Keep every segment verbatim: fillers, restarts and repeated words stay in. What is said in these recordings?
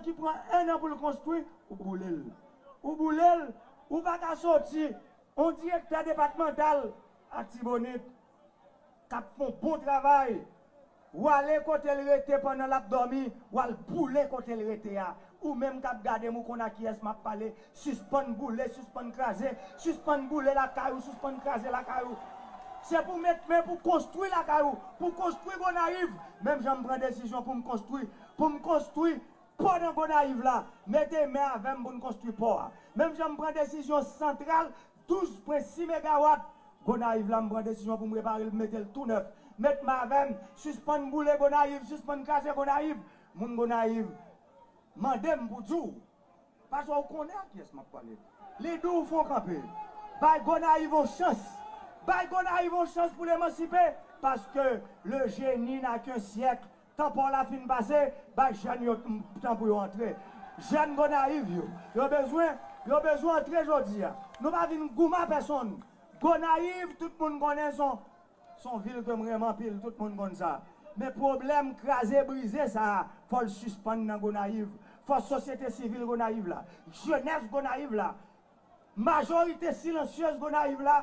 ki pran en an pou l konstwi, ou boule l. Ou boule l, ou pa ka soti, yon direktè depatmantal Atibonit k ap fè yon bon travay, w ale kote l rete pandan l ap dòmi, w al boule kote l rete a. Ou menm k ap gade m, ou konn a kiyès m ap pale, sispann boule, sispann kraze, sispann boule lakay ou, sispann kraze lakay ou. Se pou met men pou konstwi lakay ou, pou konstwi Gonayiv. Menm jan m pran desizyon pou m konstwi, pou m konstwi pò nan Gonayiv la, mete men avè m pou n konstwi pò a. Menm jan m pran desizyon santral douz pwen sis megawat Gonayiv la, m pran desizyon pou m repare l, mete l tou nèf. Met men avè m, sispann boule Gonayiv, sispann kraze Gonayiv. Moun Gonayiv, mande m pou di w, paske w konnen a kiyès m ap pale. Li di w fon kanpe. Bay Gonayiv yon chans. Bay Gonayiv yon chans pou l emansipe, paske le génie n'a qu'un siècle. Tan pa w la fin pase, bay jèn yo tan pou yo antre. Jèn Gonayiv yo, yo bezwen, yo bezwen antre jodi a. Nou pa vin goumen a pèsonn. Gonayiv, tout moun konnen se yon, se yon vil ke m renmen anpil, tout moun konn sa. Men pwoblèm kraze brize sa a, fò l sispann nan Gonayiv. Fò sosyete sivil Gonayiv la, jenès Gonayiv la, majorite silansyez Gonayiv la,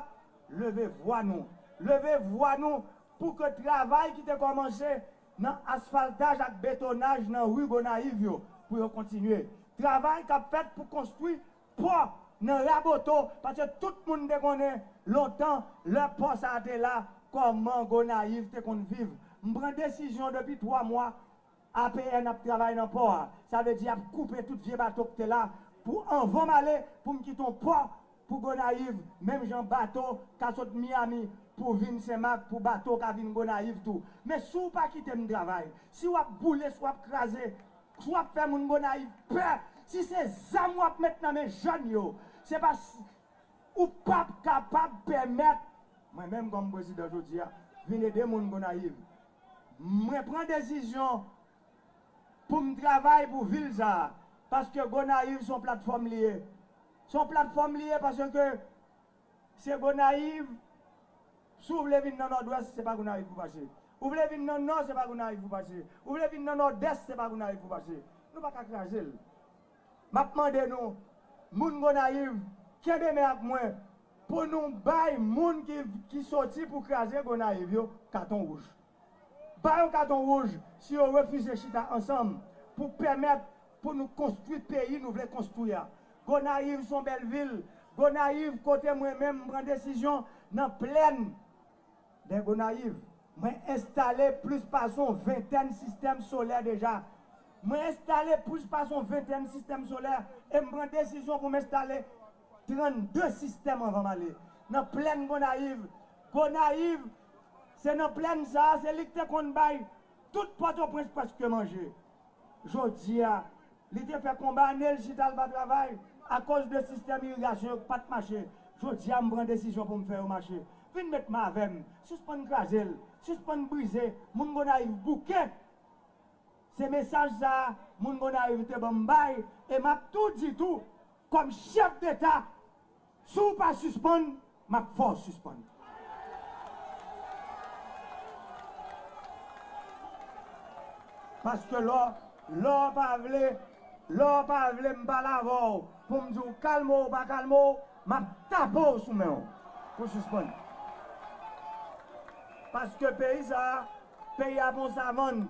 leve vwa nou. Leve vwa nou pou ke travay ki te kòmanse nan asfaltaj ak betonaj nan ri Gonayiv yo, pou yo kontinye. Travay k ap fèt pou konstwi pò nan Raboto, paske tout moun te konnen lontan, lè pò sa a te la, kòman Gonayiv te konn viv. M pran desizyon depi twa mwa, A P N ap travay nan pò a. Sa vle di y ap koupe tout vye bato k te la pou anvan m ale, pou m kite yon pò pou Gonayiv, menm jan bato ka sot Miami pou vin Senmak, pou bato ka vin Gonayiv tou. Men si w pa kite m travay, si w ap boule, si w ap kraze, si w ap fè moun Gonayiv pè, si se zam w ap met nan men jèn yo, se pa s-, ou p ap kapab pèmèt mwen menm kòm prezidan jodi a vin ede moun Gonayiv. Mwen pran desizyon pou m travay pou vil sa a, paske Gonayiv se yon platfòm li ye. Se yon platfòm li ye paske se Gonayiv, si w vle vin nan Nòdwès, se pa Gonayiv pou pase. Ou vle vin nan Nò, se pa Gonayiv pou pase. Ou vle vin nan Nòdès, se pa Gonayiv pou pase. Nou pa ka kraze l. M ap mande nou, moun Gonayiv, kenbe men ak mwen pou nou bay moun ki, ki soti pou kraze Gonayiv yo katon wouj. Ba yo katon wouj si yo refize chita ansanm pou pèmèt pou nou konstwi peyi nou vle konstwi a. Gonayiv se yon bèl vil. Gonayiv, kote mwen menm m pran desizyon nan plèn dè Gonayiv. Mwen enstale plis pase yon ventèn sistèm solè deja. Mwen enstale plis pase yon ventèn sistèm solè e m pran desizyon pou m enstale trannde sistèm anvan m ale. Nan plèn Gonayiv, Gonayiv, se nan plèn sa a, se li k te konn bay tout Pòtoprens prèske manje. Jodi a, li te fè konba ane l chita l pa travay akoz de sistèm irigasyon yo k pa t mache. Jodi a, m pran desizyon pou m fè yo mache. Vin met men avè m, sispann kraze l, sispann brize moun Gonayiv bouke. Se mesaj sa a moun Gonayiv te ban m bay, e m ap tou di tou, kòm chèf deta, si w pa sispann, m ap fè w sispann. Paske lè w, lè w pa vle, lè w pa vle m pale avè w pou m di w kalme w ou pa kalme w, m ap tape w sou men w pou w sispann. Paske peyi sa a, peyi a pa yon savann.